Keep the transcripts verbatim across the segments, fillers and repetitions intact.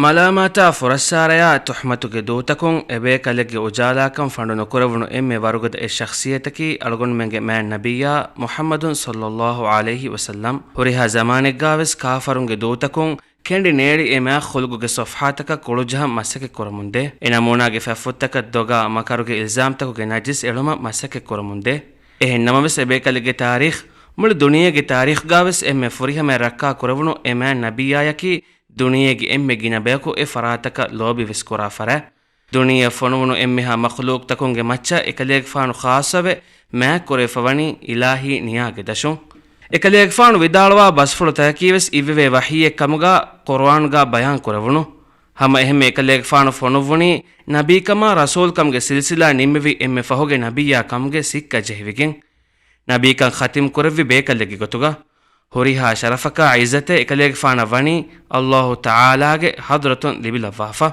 މަލާމާތާ ފުރައްސާރަޔާ ތުހުމަތުގެ ދޫތަކުން އެބޭކަލެއްގެ އުޖާލާކަން ފަނޑު ނުކުރެވުނު އެންމެ ވަރުގަދަ އެއް ޝަޚްޞިއްޔަތަކީ އަޅުގަނޑުމެންގެ މާތް ނަބިއްޔާ މުޙައްމަދު ޞައްލައްލާހު ޢަލައިހި ވަސައްލަމް. ހުރިހާ ޒަމާނެއްގާވެސް ކާފަރުންގެ ދޫތަކުން ކެނޑި ނޭޅި އެ މާތް ޚުލްޤުގެ ޞަފްޙާތަކަށް ކުޅުޖަހަން މަސައްކަތް ކުރަމުންދޭ. އެ ނަމޫނާގެ ފަތްފުށްތަކަށް ދޮގާ މަކަރުގެ އިލްޒާމްތަކުގެ ނަޖިސް އެޅުމަށް މަސައްކަތް ކުރަމުންދޭ. އެހެން ނަމަވެސް އެބޭކަލެއްގެ ތާރީޚް، މުޅި ދުނިޔޭގެ ތާރީޚްގާވެސް އެންމެ ފުރިހަމަޔަށް ރައްކާ ކުރެވުނު އެ މާތް ނަބިއްޔާޔަކީ ދުނިޔޭގެ އެންމެ ގިނަ ބަޔަކު އެ ފަރާތަކަށް ލޯބިވެސް ކުރާ ފަރާތް. ދުނިޔެއަށް ފޮނުވުނު އެންމެހާ މަޚްލޫޤުތަކުންގެ މައްޗަށް އެކަލޭގެފާނު ޚާއްޞަވެ މާތްކުރެވިފަވަނީ އިލާހީ ނިޔާގެ ދަށުން. އެކަލޭގެފާނު ވިދާޅުވާ ބަސްފުޅު ތަކަކީވެސް އިއްވެވޭ ވަޙީއެއް ކަމުގާ ޤުރުއާނުގާ ބަޔާން ކުރެވުނު. ހަމަ އެހެންމެ އެކަލޭގެފާނު ފޮނުއްވުނީ ނަބީކަމާ ރަސޫލްކަމުގެ ސިލްސިލާ ނިންމެވި އެންމެ ފަހުގެ ނަބިއްޔާ ކަމުގެ ސިއްކަ ޖެހިވިގެން. ނަބީކަން ޚަތިމް ކުރެއްވި ބޭކަލެއްގެ ގޮތުގަ. ހުރިހާ ޝަރަފަކާ ޢިއްޒަތެއް އެކަލޭގެފާނަށް ވަނީ ﷲ ތަޢާލާގެ ޙަޟްރަތުން ލިބިލައްވާފަ.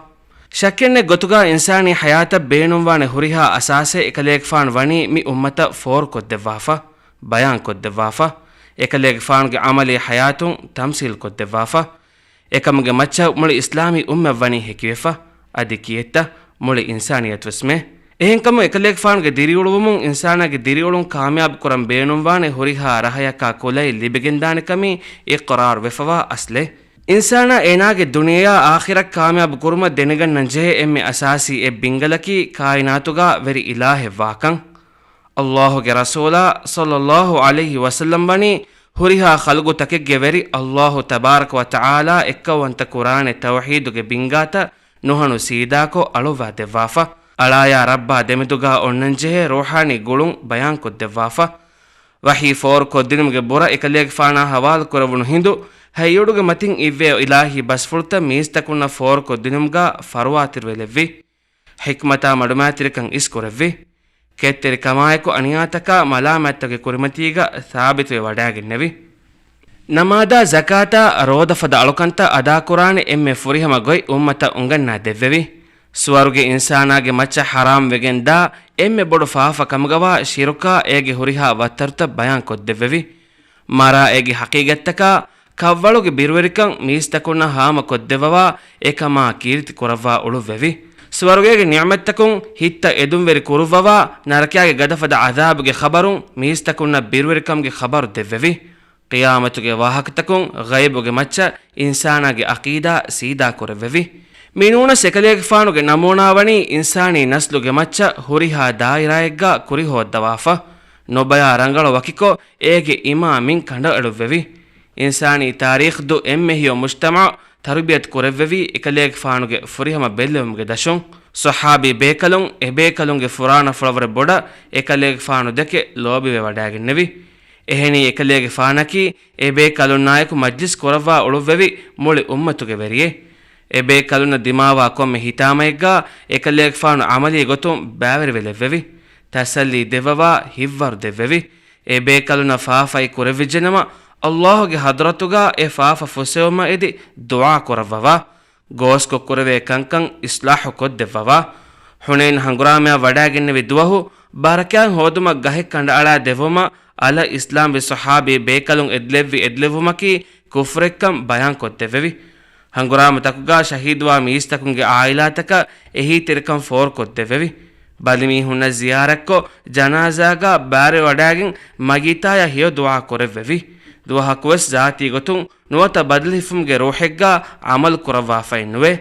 ޝައްކެއްނެތް ގޮތުގަ އިންސާނީ ޙަޔާތަށް ބޭނުންވާނެ ހުރިހާ އަސާސެއް އެކަލޭގެފާނު ވަނީ މި އުއްމަތަށް ފޯރުކޮށްދެއްވާފަ، ބަޔާންކޮށްދެއްވާފަ. އެކަލޭގެފާނުގެ ޢަމަލީ ޙަޔާތުން ތަމްސީލްކޮށްދެއްވާފަ. އެކަމުގެ މައްޗަށް މުޅި އިސްލާމީ އުއްމަތް ވަނީ ހެކިވެފަ. އަދި ކިއެއްތަ؟ މުޅި އިންސާނިއްޔަތުވެސްމެ. އެހެންކަމުން އެކަލޭގެފާނުގެ ދިރިއުޅުވުމުން އިންސާނާގެ ދިރިއުޅުން ކާމިޔާބު ކުރަން ބޭނުންވާނެ ހުރިހާ ރަހަޔަކާ ކުލައެއް ލިބިގެންދާނެ ކަމީ އިޤްރާރު ވެފަވާ އަސްލެއް. އިންސާނާ އޭނާގެ ދުނިޔެއާ އާޚިރަތް ކާމިޔާބު ކުރުމަށް ދެނެގަންނަން ޖެހޭ އެންމެ އަސާސީ އެއް ބިންގަލަކީ ކާއިނާތުގާ ވެރި އިލާހެއް ވާކަން. ﷲ ގެ ރަސޫލާ ޞައްލައްލާހު ޢަލައިހި ވަސައްލަމް ވަނީ ހުރިހާ ޚަލްޤުތަކެއްގެ ވެރި ﷲ ތަބާރަކަ ވަ ތަޢާލާ އެއްކައުވަންތަ ކުރާނެ ތައުޙީދުގެ ބިންގާތައް ނުހަނު ސީދާކޮށް އަޅުއްވާ ދެއްވާފަ. އަޅާޔާ ރައްބާ ދެމެދުގާ އޮންނަންޖެހޭ ރޫޙާނީ ގުޅުން ބަޔާންކޮށްދެއްވާފަ. ވަޙީ ފޯރުކޮށްދިނުމުގެ ބުރަ އެކަލޭގެފާނާ ހަވާލު ކުރެވުނު ހިނދު، ހެޔޮޑުގެ މަތިން އިއްވޭ އިލާހީ ބަސްފުޅުތައް މީސްތަކުންނަށް ފޯރުކޮށްދިނުމުގާ ފަރުވާތެރިވެލެއްވި. ޙިކްމަތާ މަޑުމައިތިރިކަން އިސްކުރެއްވި. ކެތްތެރިކަމާއެކު އަނިޔާތަކާ މަލާމާތްތަކުގެ ކުރިމަތީގަ ސާބިތުވެ ވަޑާގެންނެވި. ނަމާދާ ޒަކާތާ ރޯދަ ފަދަ އަޅުކަންތައް އަދާކުރާނެ އެންމެ ފުރިހަމަ ގޮތް އުއްމަތަށް އުނގަންނާ ދެއްވެވި. ސުވަރުގެ އިންސާނާގެ މައްޗަށް ޙަރާމް ވެގެންދާ އެންމެ ބޮޑު ފާފަ ކަމުގަވާ ޝިރުކާ އޭގެ ހުރިހާ ވައްތަރުތައް ބަޔާންކޮށްދެއްވެވި. މަރާ އޭގެ ހަޤީގަތްތަކާ ކަށްވަޅުގެ ބިރުވެރިކަން މީސްތަކުންނަށް ހާމަކޮށްދެއްވަވާ އެކަމާ ކީރިތި ކުރައްވާ އުޅުއްވެވި. ސުވަރުގޭގެ ނިޢުމަތްތަކުން ހިތްތައް އެދުންވެރި ކުރުއްވަވާ ނަރަކައިގެ ގަދަފަދަ ޢަޛާބުގެ ޚަބަރުން މީސްތަކުންނަށް ބިރުވެރިކަމުގެ ޚަބަރު ދެއްވެވި. ޤިޔާމަތުގެ ވާހަކަތަކުން ޣައިބުގެ މައްޗަށް އިންސާނާގެ ޢަޤީދާ ސީދާކުރެއްވެވި. މިނޫނަސް އެކަލޭގެފާނުގެ ނަމޫނާވަނީ އިންސާނީ ނަސްލުގެ މައްޗަށް ހުރިހާ ދާއިރާއެއްގާ ކުރިހޯއްދަވާފަ. ނުބަޔާ ރަނގަޅު ވަކިކޮށް އޭގެ އިމާމިން ކަނޑައެޅުއްވެވި. އިންސާނީ ތާރީޚްދު އެންމެ ހެޔޮ މުޖްތަމަޢު ތަރުބިޔަތު ކުރެއްވެވީ އެކަލޭގެފާނުގެ ފުރިހަމަ ބެއްލެވުމުގެ ދަށުން. ޞަޙާބީ ބޭކަލުން އެބޭކަލުންގެ ފުރާނަފުޅަވަރެއް ބޮޑަށް އެކަލޭގެފާނު ދެކެ ލޯބިވެވަޑައިގެންނެވި. އެހެނީ އެކަލޭގެފާނަކީ އެބޭކަލުންނާއެކު މަޖްލިސް ކުރައްވާ އުޅުއްވެވި މުޅި އުއްމަތުގެ ވެރިއެއް. އެބޭކަލުންނަށް ދިމާވާ ކޮންމެ ހިތާމައެއްގާ އެކަލޭގެފާނު ޢަމަލީ ގޮތުން ބައިވެރިވެލެއްވެވި. ތަސައްލީ ދެއްވަވާ ހިތްވަރު ދެއްވެވި. އެބޭކަލުންނަށް ފާފައެއް ކުރެއްވިއްޖެނަމަ، ﷲ ގެ ޙަޟްރަތުގާ އެ ފާފަ ފުއްސެވުމަށް އެދި ދުޢާ ކުރައްވަވާ. ގޯސްކޮށް ކުރެވޭ ކަންކަން އިޞްލާޙު ކޮށްދެއްވަވާ. ޙުނައިން ހަނގުރާމަޔާ ވަޑައިގެންނެވި ދުވަހު، ބަރަކާތް ހޯދުމަށް ގަހެއް ކަނޑައަޅާ ދެއްވުމަށް އަލަށް އިސްލާމްވި ޞަޙާބީ ބޭކަލުން އެދިލެއްވި އެދިލެއްވުމަކީ ކުފްރެއްކަން ބަޔާންކޮށްދެއްވެވި. ހަނގުރާމަތަކުގާ ޝަހީދުވާ މީސްތަކުންގެ ޢާއިލާތަކަށް އެހީތެރިކަން ފޯރުކޮށްދެއްވެވި. ބަލިމީހުންނަށް ޒިޔާރަތްކޮށް، ޖަނާޒާގާ ބައިވެރިވަޑައިގެން މަގީތާޔަށް ހެޔޮ ދުޢާ ކުރެއްވެވި. ދުވަހަކުވެސް ޒާތީ ގޮތުން ނުވަތަ ބަދަލުހިފުމުގެ ރޫޙެއްގާ ޢަމަލު ކުރައްވާފައެއް ނުވޭ.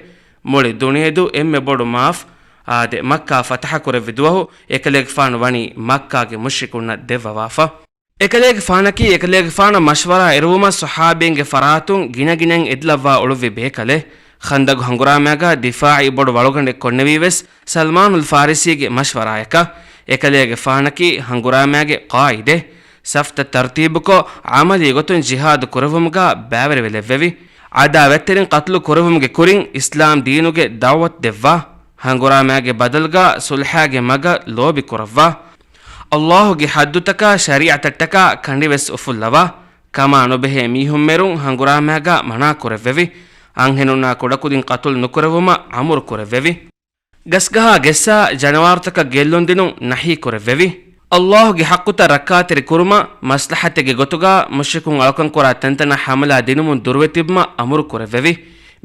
މުޅި ދުނިޔެދު އެންމެ ބޮޑު މާފް، އާދެ، މައްކާ ފަތަޙަ ކުރެއްވި ދުވަހު އެކަލޭގެފާނު ވަނީ މައްކާގެ މުޝްރިކުންނަށް ދެއްވަވާފަ. އެކަލޭގެފާނަކީ އެކަލޭގެފާނަށް މަޝްވަރާ އެރުވުމަށް ޞަޙާބީންގެ ފަރާތުން ގިނަގިނައިން އެދިލައްވާ އުޅުއްވި ބޭކަލެއް. ޚަންދަގު ހަނގުރާމައިގާ ދިފާޢީ ބޮޑު ވަޅުގަނޑެއް ކޮންނެވީވެސް ސަލްމާނުލް ފާރިސީގެ މަޝްވަރާޔަކަށް. އެކަލޭގެފާނަކީ ހަނގުރާމައިގެ ޤާއިދެއް. ސަފްތައް ތަރުތީބުކޮށް، ޢަމަލީ ގޮތުން ޖިހާދު ކުރެއްވުމުގާ ބައިވެރިވެލެއްވެވި. އަދާވަތްތެރިން ޤަތުލު ކުރެއްވުމުގެ ކުރިން އިސްލާމް ދީނުގެ ދަޢުވަތު ދެއްވާ. ހަނގުރާމައިގެ ބަދަލުގާ ޞުލްޙާގެ މަގަށް ލޯބި ކުރައްވާ. ﷲ ގެ ޙައްދުތަކާ ޝަރީޢަތަށްޓަކާ ކަނޑިވެސް އުފުއްލަވާ. ކަމާ ނުބެހޭ މީހުން މެރުން ހަނގުރާމައިގާ މަނާ ކުރެއްވެވި. އަންހެނުންނާ ކުޑަކުދިން ޤަތުލު ނުކުރެއްވުމަށް އަމުރު ކުރެއްވެވި. ގަސްގަހާ ގެއްސާ ޖަނަވާރުތަކަށް ގެއްލުން ދިނުން ނަހީ ކުރެއްވެވި. ﷲ ގެ ޙައްޤުތައް ރައްކާތެރި ކުރުމަށް މަސްލަޙަތެއްގެ ގޮތުގާ މުޝްރިކުން އަޅުކަން ކުރާ ތަންތަނަށް ޙަމަލާ ދިނުމުން ދުރުވެ ތިބުމަށް އަމުރު ކުރެއްވެވި.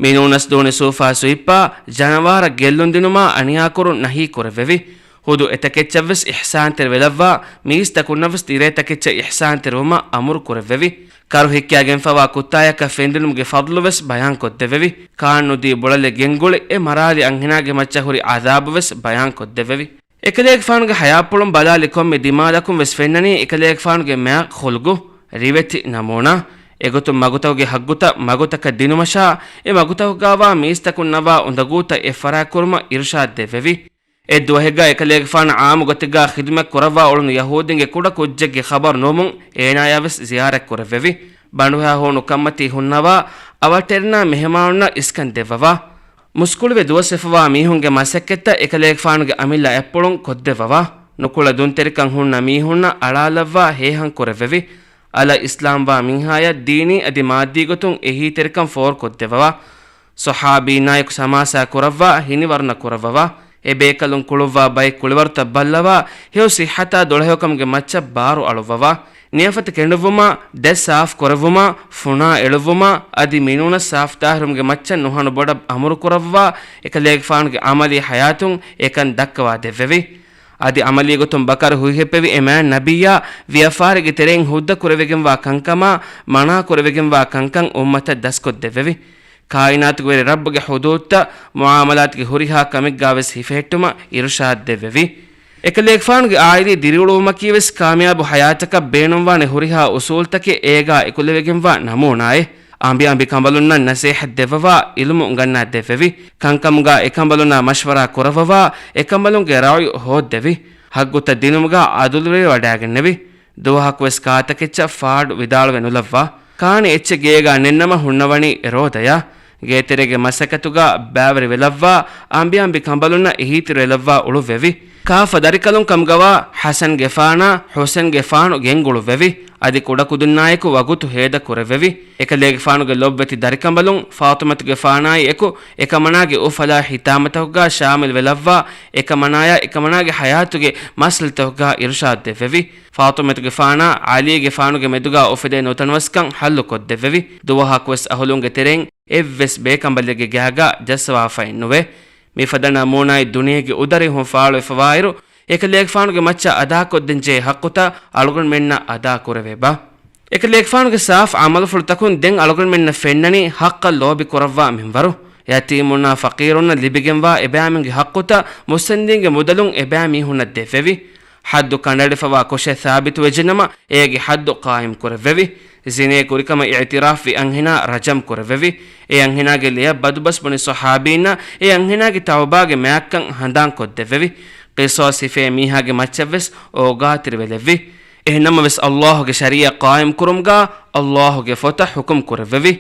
މިނޫނަސް ދޫނި ސޫފާ ސުއިއްޕާ ޖަނަވާރަށް ގެއްލުން ދިނުމާ އަނިޔާކުރުން ނަހީ ކުރެއްވެވި. ހުދު އެތަކެއްޗަށްވެސް އިޙްސާންތެރި ވެލައްވާ، މީސްތަކުންނަށްވެސް ތިރޭތަކެއްޗަށް އިޙްސާންތެރިވުމަށް އަމުރު ކުރެއްވެވި. ކަރު ހިއްކާގެންފަވާ ކުއްތާޔަކަށް ފެންދިނުމުގެ ފަޟްލުވެސް ބަޔާންކޮށްދެއްވެވި. ކާންނުދީ ބުޅަލެއް ގެންގުޅި އެ މަރާލި އަންހެނާގެ މައްޗަށް ހުރި ޢަޛާބުވެސް ބަޔާންކޮށްދެއްވެވި. އެކަލޭގެފާނުގެ ހަޔާތްޕުޅުން ބަލާލި ކޮންމެ ދިމާލަކުން ވެސް ފެންނަނީ އެކަލޭގެފާނުގެ މާތް ޚުލްގު، ރިވެތި ނަމޫނާ. އެގޮތުން މަގުތަކުގެ ޙައްގުތައް މަގުތަކަށް ދިނުމަށާ، އެ މަގުތަކުގާވާ މީސްތަކުންނަށްވާ އުނދަގޫތައް އެއްފަރާތްކުރުމަށް އިރުޝާދް ދެއްވެވި. އެއްދުވަހެއްގާ އެކަލޭގެފާނު ޢާއްމު ގޮތެއްގާ ޚިދުމަތް ކުރައްވާ އުޅުނު ޔަހޫދީންގެ ކުޑަ ކުއްޖެއްގެ ޚަބަރު ނުވުމުން އޭނާޔާވެސް ޒިޔާރަތް ކުރެއްވެވި. ބަނޑުހައި ހޫނު ކަންމަތީ ހުންނަވާ، އަވަށްޓެރިންނާ މެހެމާނުންނަށް އިސްކަން ދެއްވަވާ. މުސްކުޅިވެ ދުވަސްވެފަވާ މީހުންގެ މަސައްކަތްތައް އެކަލޭގެފާނުގެ އަމިއްލަ އަތްޕުޅުން ކޮށްދެއްވަވާ. ނުކުޅެ ދުންތެރިކަން ހުންނަ މީހުންނަށް އަޅާލައްވާ ހޭހަން ކުރެއްވެވި. އަލަށް އިސްލާމްވާ މީހާޔަށް ދީނީ އަދި މާއްދީ ގޮތުން އެހީތެރިކަން ފޯރުކޮށްދެއްވަވާ. ޞަޙާބީންނާއެކު ސަމާސާ ކުރައްވާ، ހިނިވަރުނަ ކުރައްވަވާ. އެ ބޭކަލުން ކުޅުއްވާ ބައެއް ކުޅިވަރުތައް ބައްލަވާ، ހެޔޮ ޞިއްޙަތާ ދުޅަހެޔޮކަމުގެ މައްޗަށް ބާރު އަޅުއްވަވާ. ނިޔަފަތި ކެނޑުއްވުމާ، ދަތް ސާފު ކުރެއްވުމާ، ފުނާ އެޅުއްވުމާ، އަދި މިނޫނަސް ސާފު ޠާހިރުވުމުގެ މައްޗަށް ނުހަނު ބޮޑަށް އަމުރު ކުރައްވާ، އެކަލޭގެފާނުގެ ޢަމަލީ ޙަޔާތުން އެކަން ދައްކަވާ ދެއްވެވި. އަދި ޢަމަލީ ގޮތުން ބަކަރު ހުއިހެއްޕެވި އެ މާތް ނަބިއްޔާ ވިޔަފާރިގެ ތެރެއިން ހުއްދަ ކުރެވިގެންވާ ކަންކަމާ، މަނާ ކުރެވިގެންވާ ކަންކަން އުއްމަތަށް ދަސްކޮށްދެއްވެވި. ކާއިނާތުގެ ވެރި ރައްބުގެ ޙުދޫދުތައް މުޢާމަލާތުގެ ހުރިހާ ކަމެއްގާވެސް ހިފެހެއްޓުމަށް އިރުޝާދް ދެއްވެވި. އެކަލޭގެފާނުގެ ޢާއިލީ ދިރިއުޅުވުމަކީވެސް ކާމިޔާބު ޙަޔާތަކަށް ބޭނުންވާނެ ހުރިހާ އުޞޫލުތަކެއް އޭގާ އެކުލެވިގެންވާ ނަމޫނާއެއް. އަނބިއަނބި ކަނބަލުންނަށް ނަސޭހަތް ދެއްވަވާ، ޢިލްމު އުނގަންނާ ދެއްވެވި. ކަންކަމުގާ އެކަނބަލުންނާ މަޝްވަރާ ކުރައްވަވާ، އެކަނބަލުންގެ ރައުޔު ހޯއްދެވި. ޙައްގުތައް ދިނުމުގާ ޢަދުލުވެރިވަޑައިގެންނެވި. ދުވަހަކުވެސް ކާތަކެއްޗަށް ފާޑު ވިދާޅުވެ ނުލައްވާ. ކާނެ އެއްޗެއް ގޭގާ ނެތްނަމަ ހުންނަވަނީ ރޯދަޔާ. ގޭތެރޭގެ މަސައްކަތުގާ ބައިވެރިވެލައްވާ، އަނބިއަނބި ކަނބަލުންނަށް އެހީތެރިވެލައްވާ އުޅުއްވެވި. ކާފަ ދަރިކަލުން ކަމުގަވާ ޙަސަންގެފާނާ ޙުސެންގެފާނު ގެންގުޅުއްވެވި. އަދި ކުޑަކުދިންނާއެކު ވަގުތު ހޭދަ ކުރެއްވެވި. އެކަލޭގެފާނުގެ ލޮބުވެތި ދަރިކަނބަލުން ފާޠިމަތުގެފާނާއި އެކު އެކަމަނާގެ އުފަލާ ހިތާމަތަކުގާ ޝާމިލް ވެލައްވާ، އެކަމަނާޔާ އެކަމަނާގެ ޙަޔާތުގެ މަސްއަލަތަކުގާ އިރުޝާދް ދެއްވެވި. ފާޠިމަތުގެފާނާ ޢަލީގެފާނުގެ މެދުގާ އުފެދޭ ނުތަނަވަސްކަން ޙައްލު ކޮށްދެއްވެވި. ދުވަހަކުވެސް އަހުލުންގެ ތެރެއިން އެއްވެސް ބޭކަނބަލެއްގެ ގާގާ ޖައްސަވާފައެއް ނުވޭ. މިފަދަ ނަމޫނާއެއް ދުނިޔޭގެ އުދަރެއް ހޮނފާޅުވެފަވާއިރު، އެކަލޭގެފާނުގެ މައްޗަށް އަދާކޮށްދޭންޖެހޭ ޙައްޤުތައް އަޅުގަނޑުމެންނަށް އަދާ ކުރެވޭބާ. އެކަލޭގެފާނުގެ ސާފު ޢަމަލުފުޅުތަކުން ދެން އަޅުގަނޑުމެންނަށް ފެންނަނީ ޙައްޤަށް ލޯބި ކުރައްވާ މިންވަރު. ޔަތީމުންނާ ފަޤީރުންނަށް ލިބިގެންވާ އެބައިމީހުންގެ ޙައްޤުތައް މުއްސަނދީންގެ މުދަލުން އެބައިމީހުންނަށް ދެއްވެވި. ޙައްދު ކަނޑައެޅިފަވާ ކުށެއް ސާބިތުވެއްޖެނަމަ، އޭގެ ޙައްދު ޤާއިމް ކުރެއްވެވި. ޒިނޭ ކުރިކަމަށް އިޢުތިރާފްވި އަންހެނާ ރަޖަމް ކުރެއްވެވި. އެ އަންހެނާގެ ލެޔަށް ބަދުބަސް ބުނި ޞަޙާބީންނަށް އެ އަންހެނާގެ ތައުބާގެ މާތްކަން ހަނދާން ކޮށްދެއްވެވި. ޤިޞާޞް ހިފޭ މީހާގެ މައްޗަށްވެސް އޯގާތެރިވެލެއްވި. އެހެންނަމަވެސް ﷲ ގެ ޝަރީޢަތް ޤާއިމް ކުރުމުގާ ﷲ ގެ ފޮތަށް ޙުކުމް ކުރެއްވެވި.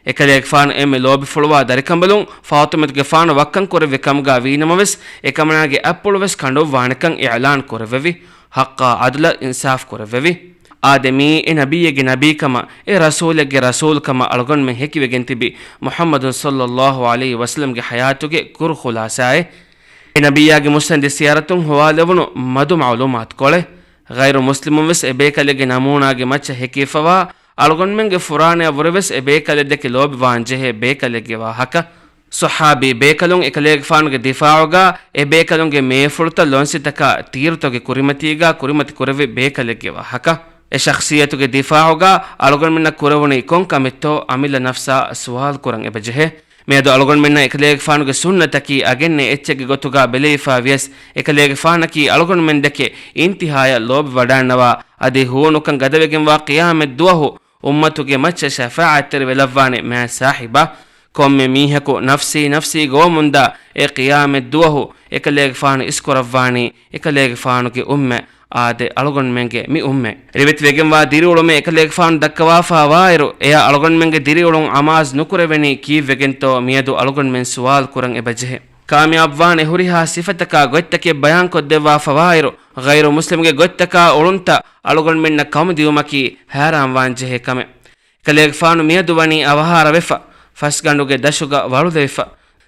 އެކަލޭގެފާނު އެންމެ ލޯބިފުޅުވާ ދަރިކަނބަލުން ފާޠިމަތުގެފާނު ވައްކަން ކުރެއްވި ކަމުގާ ވީނަމަވެސް، އެކަމަނާގެ އަތްޕުޅު ވެސް ކަނޑުއްވާނެކަން އިޢުލާން ކުރެއްވެވި. ޙައްޤާ ޢަދުލަށް އިންސާފް ކުރެއްވެވި. އާދެ، މިއީ އެ ނަބިއްޔެއްގެ ނަބީކަމަށް، އެ ރަސޫލެއްގެ ރަސޫލުކަމަށް އަޅުގަނޑުމެން ހެކިވެގެން ތިބި މުޙައްމަދު ޞައްލައްލާހު ޢަލައިހި ވަސައްލަމްގެ ޙަޔާތުގެ ކުރު ޚުލާޞާއެއް. އެ ނަބިއްޔާގެ މުއްސަނދި ސިޔަރަތުން ހޮވާލެވުނު މަދު މަޢުލޫމާތުކޮޅެއް. ޣައިރު މުސްލިމުން ވެސް އެބޭކަލެއްގެ ނަމޫނާގެ މައްޗަށް ހެކިފަވާ، އަޅުގަނޑުމެންގެ ފުރާނަޔަށް ވުރެވެސް އެބޭކަލެއްދެކެ ލޯބިވާންޖެހޭ ބޭކަލެއްގެ ވާހަކަ. ޞަޙާބީ ބޭކަލުން އެކަލޭގެފާނުގެ ދިފާޢުގާ އެބޭކަލުންގެ މޭފުޅުތައް ލޮންސިތަކާ ތީރުތަކުގެ ކުރިމަތީގާ ކުރިމަތި ކުރެއްވި ބޭކަލެއްގެ ވާހަކަ. އެ ޝަޚްޞިއްޔަތުގެ ދިފާޢުގާ އަޅުގަނޑުމެންނަށް ކުރެވުނީ ކޮން ކަމެއްތޯ އަމިއްލަ ނަފްސާ ސުވާލު ކުރަން އެބަޖެހޭ. މިއަދު އަޅުގަނޑުމެންނަށް އެކަލޭގެފާނުގެ ސުންނަތަކީ އަގެއްނެތް އެއްޗެއްގެ ގޮތުގާ ބެލެވިފާ ވިޔަސް، އެކަލޭގެފާނަކީ އަޅުގަނޑުމެންދެކެ އިންތިހާޔަށް ލޯބިވަޑާންނަވާ، އަދި ހޫނުކަން ގަދަވެގެންވާ ޤިޔާމަތް ދުވަހު އުއްމަތުގެ މައްޗަށް ޝަފާޢަތްތެރި ވެލައްވާނެ މާތް ސާހިބާ. ކޮންމެ މީހަކު ނަފްސީ ނަފްސީ ގޮވަމުންދާ އެ ޤިޔާމަތް ދުވަހު އެކަލޭގެފާނު އިސްކުރައްވާނީ އެކަލޭގެފާނުގެ އުއްމަތް، އާދެ، އަޅުގަނޑުމެންގެ މި އުއްމަތް. ރިވެތިވެގެންވާ ދިރިއުޅުމެއް އެކަލޭގެފާނު ދައްކަވާފާވާއިރު، އެޔާ އަޅުގަނޑުމެންގެ ދިރިއުޅުން އަމާޒް ނުކުރެވެނީ ކީއްވެގެންތޯ މިއަދު އަޅުގަނޑުމެން ސުވާލު ކުރަން އެބަޖެހޭ. ކާމިޔާބުވާނެ ހުރިހާ ސިފަތަކާ ގޮތްތަކެއް ބަޔާންކޮށްދެއްވާފަވާއިރު، ޣައިރު މުސްލިމުގެ ގޮތްތަކާ އުޅުންތައް އަޅުގަނޑުމެންނަށް ކަމުދިއުމަކީ ހައިރާންވާންޖެހޭ ކަމެއް. ކަލޭގެފާނު މިއަދު ވަނީ އަވަހާރަވެފަ، ފަސްގަނޑުގެ ދަށުގަ ވަޅުލެވިފަ.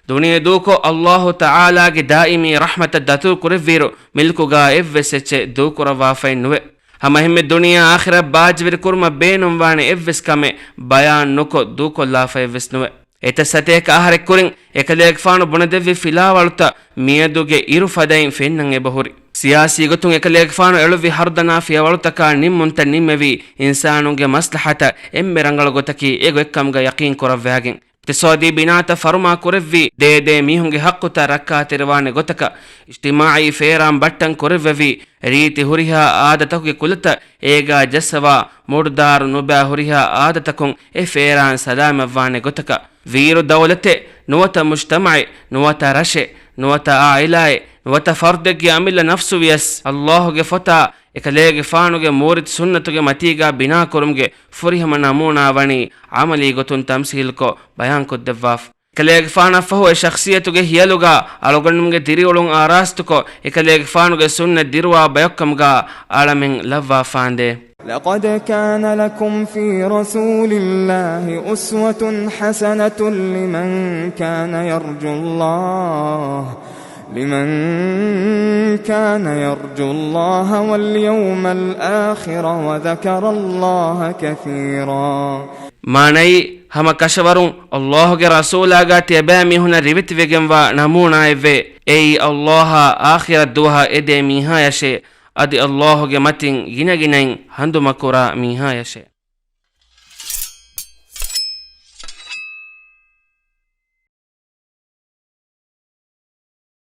ދުނިޔެ ދޫކޮށް، ﷲ ތަޢާލާގެ ދާއިމީ ރަޙްމަތަށް ދަތުރު ކުރެއްވިއިރު، މިލްކުގާ އެއްވެސް އެއްޗެއް ދޫކުރައްވާފައެއް ނުވޭ. ހަމައެހެންމެ ދުނިޔެ އާޚިރަތް ބާއްޖަވެރި ކުރުމަށް ބޭނުންވާނެ އެއްވެސް ކަމެއް ބަޔާން ނުކޮށް ދޫކޮށްލާފައެއްވެސް ނުވޭ. އެތައް ސަތޭކަ އަހަރެއްކުރިން އެކަލޭގެފާނު ބުނެދެއްވި ފިލާވަޅުތައް މިއަދުގެ އިރު ފަދައިން ފެންނަން އެބަހުރި. ސިޔާސީ ގޮތުން އެކަލޭގެފާނު އެޅުއްވި ހަރުދަނާ ފިޔަވަޅުތަކާ ނިންމުންތައް ނިންމެވީ، އިންސާނުންގެ މަސްލަހަތަށް އެންމެ ރަނގަޅު ގޮތަކީ އެ ގޮތްކަމުގަ ޔަޤީން ކުރައްވާގެން. އިޤްތިޞާދީ ބިނާތައް ފަރުމާ ކުރެއްވީ، ދޭދޭ މީހުންގެ ޙައްޤުތައް ރައްކާތެރިވާނެ ގޮތަކަށް، އިޖްތިމާޢީ ފޭރާން ބައްޓަން ކުރެއްވެވީ، ރީތި ހުރިހާ އާދަތަކުގެ ކުލަތައް އޭގާ ޖައްސަވާ، މުޑުދާރު ނުބާ ހުރިހާ އާދަތަކުން އެ ފޭރާން ސަލާމަތްވާނެ ގޮތަކަށް. ވީއިރު ދައުލަތެއް، ނުވަތަ މުޖްތަމަޢެއް، ނުވަތަ ރަށެއް، ނުވަތަ ޢާއިލާއެއް، ނުވަތަ ފަރުދެއްގެ އަމިއްލަ ނަފްސު ވިޔަސް، ﷲ ގެ ފޮތާ، އެކަލޭގެފާނުގެ މޫރިތި ސުންނަތުގެ މަތީގާ ބިނާކުރުމުގެ ފުރިހަމަ ނަމޫނާ ވަނީ ޢަމަލީ ގޮތުން ތަމްސީލުކޮށް ބަޔާންކޮށްދެއްވާފަ. އެކަލޭގެފާނަށްފަހު އެ ޝަޚްޞިއްޔަތުގެ ހިޔަލުގާ އަޅުގަނޑުމެންގެ ދިރިއުޅުން އާރާސްތުކޮށް، އެކަލޭގެފާނުގެ ސުންނަތް ދިރުވާ ބަޔޮއްކަމުގާ އަޅަމެން ލައްވާފާނދޭ. لقد كان لكم في رسول الله أسوة حسنة لمن كان يرجو الله، لمن كان يرجو الله واليوم الآخر وذكر الله كثيرا. މާނައީ، ހަމަ ކަށަވަރުން ﷲ ގެ ރަސޫލާގާ ތިޔަބައިމީހުންނަށް ރިވެތިވެގެންވާ ނަމޫނާއެއްވޭ. އެއީ، ﷲ އާ އާޚިރަތް ދުވަހަށް އެދޭ މީހާޔަށޭ. އަދި ﷲ ގެ މަތިން ގިނަގިނައިން ހަނދުމަކުރާ މީހާޔަށޭ.